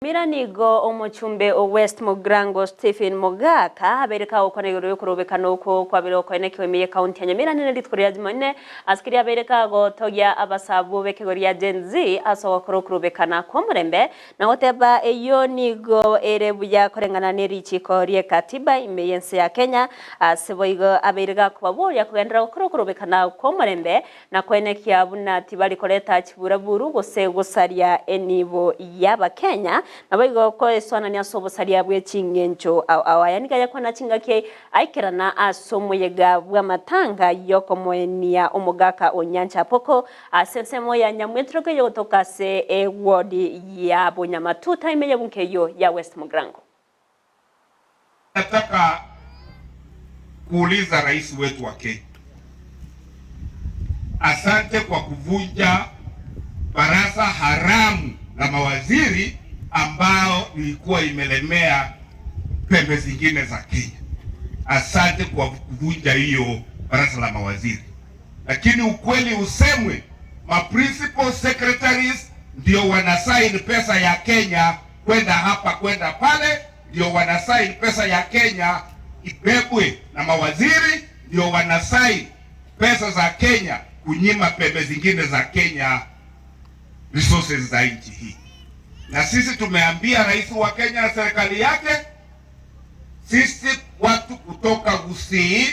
Nyamira nigo omochumbe o West Mugirango Stephen Mogaka abeire kagokwana igoro y'okorobekana okwo kwabeire gokoenekiwa ime y'ecounty ya Nyamira nere rituko ria Jumanne ase keria abeire kagotogia abasabu b'ekegori gia Gen Z ase ogokora okorobekana kw'omorembe na goteba eyio nigo ere buya koreng'ana nerichiko ri'ekatiba ime y'ense ya Kenya ase boigo abeire gakobaboria kogenderera gokora okorobekana kw'omorembe na koenekia buna tibari koreta chiburaburu gose gosaria enibo y'Abakenya, naboigo koesoanania ase obosaria bwe ching'encho ao ao. Aya nigo ayakwana chingaki aikerana ase omoyega bw'amatanga y'okomoenia omogaka o Nyancha Apoko ase ensemo ya Nyamweturoko eyogotoka ase ewodi ya Bonyamatuta ime y'ebunke eyio ya West Mugirango. Nataka kuuliza rais wetu wa Kenya, asante kwa kuvunja baraza haramu la mawaziri ambao ilikuwa imelemea pembe zingine za Kenya. Asante kwa kuvunja hiyo baraza la mawaziri, lakini ukweli usemwe, ma principal secretaries ndio wanasign pesa ya Kenya kwenda hapa kwenda pale, ndio wanasign pesa ya Kenya ibebwe na mawaziri, ndio wanasign pesa za Kenya kunyima pembe zingine za Kenya resources za nchi hii. Na sisi tumeambia rais wa Kenya na serikali yake, sisi watu kutoka Gusii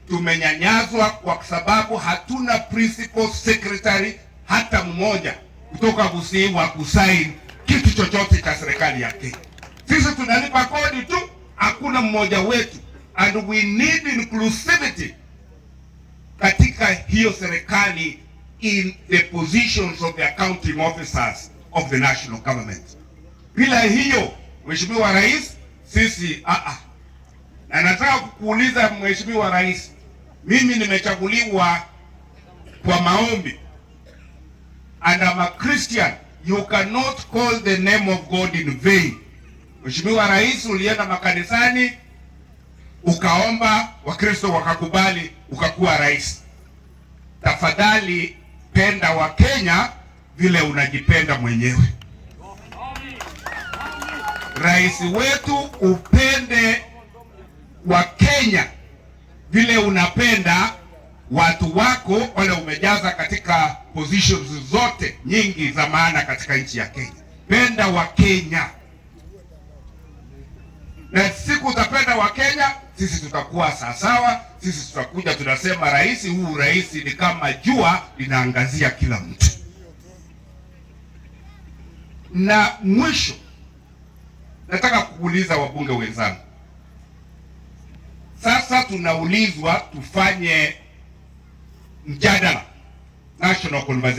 tumenyanyazwa kwa sababu hatuna principal secretary hata mmoja kutoka Gusii wa kusaini kitu chochote cha serikali ya Kenya. Sisi tunalipa kodi tu, hakuna mmoja wetu, and we need inclusivity katika hiyo serikali in the positions of the accounting officers of the national government. Bila hiyo, Mheshimiwa Rais, sisi na nataka kukuuliza Mheshimiwa Rais, mimi nimechaguliwa kwa maombi and I'm a Christian. You cannot call the name of God in vain. Mheshimiwa Rais, ulienda makanisani ukaomba, Wakristo wakakubali, ukakuwa rais. Tafadhali penda Wakenya vile unajipenda mwenyewe. Rais wetu, upende Wakenya vile unapenda watu wako wale umejaza katika positions zote nyingi za maana katika nchi ya Kenya. Penda Wakenya, na siku utapenda Wakenya, sisi tutakuwa sawasawa. Sisi tutakuja tunasema, rais, huu rais ni kama jua linaangazia kila mtu. Na mwisho, nataka kuuliza wabunge wenzangu, sasa tunaulizwa tufanye mjadala, national conversation.